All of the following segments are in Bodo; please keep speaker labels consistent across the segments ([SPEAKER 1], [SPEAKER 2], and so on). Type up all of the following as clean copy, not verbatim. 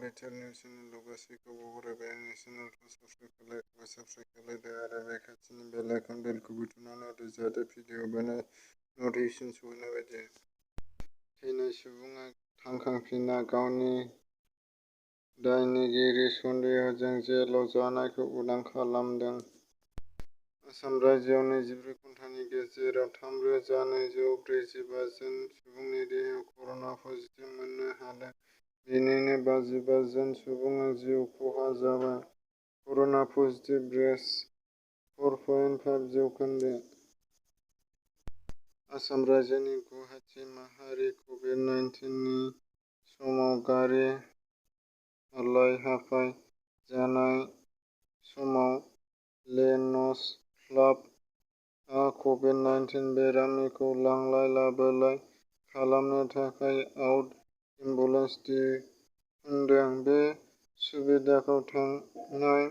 [SPEAKER 1] little national गासैखौबो बरायबाय। नेशनेल खौ साबस्क्राइब खालामदो आरो बे खाथिनि बेल आइकन बेलखौ बुथुमना होदो जाहाथे भिडिअ बानाय नटिफिकेसन सहैनाय बायदि। थैनाय सुबुङा थांखांफिना गावनि दायनिगिरि सन्देहजों जेलाव जानायखौ उदां खालामदों। आसाम रायजोआव 24 घन्टानि गेजेराव 3,245 जन सुबुंनि देहायाव कर'ना पजिटिभ मोननो हादों। बेनिनो 55 जन सुबुङा जिउ खहा जाबाय। कर'ना पजिटिभ रेट 4.5 जौखोन्दो। आसाम रायजोनि गुवाहाटी माहारि कभिड-19 नि समाव गारि हालाय-हाफाय जानाय समाव लायन्स क्लाब आ कभिड-19 बेरामिखौ लांलाय-लाबोलाय खालामनो थाखाय आउट एम्बुलेन्स दिहुनदों। बे सुबिदाखौ थांनाय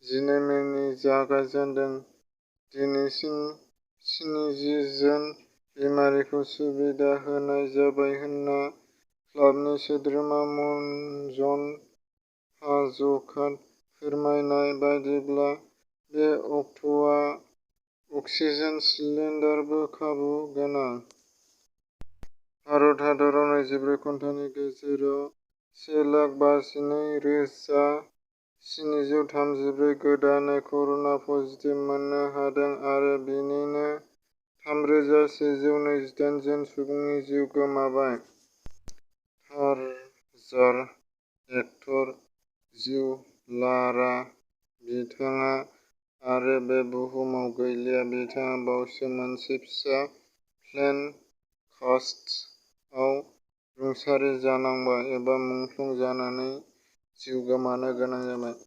[SPEAKER 1] 12 मेनि जागायजेनदों। दिनैसिम 70 जन बेरामिखौ सुबिदा होनाय जाबाय होनना क्लाबनि सोद्रोमा मन'ज हाज'कात फोरमायनाय बायदिब्ला, बे अक्ट'आ अक्सिजेन सिलिन्डारबो खाबु गोनां। भारत हादराव 24 घन्टानि गेजेराव 1,52,734 गोदानै कर'ना पजिटिभ मोननो हादों आरो बेनिनो 3,128 जन सुबुंनि जिउ गोमाबाय। टारजार एक्टर जिउलारा बिथाङा आरो बे बुहुमाव गैलिया। बिथाङा बावैसो मोनसे फिसा प्लेन क्रासआव रुंसारि जानांबाय एबा मुंख्लं जानानै जिउ गोमानो गोनां जाबाय।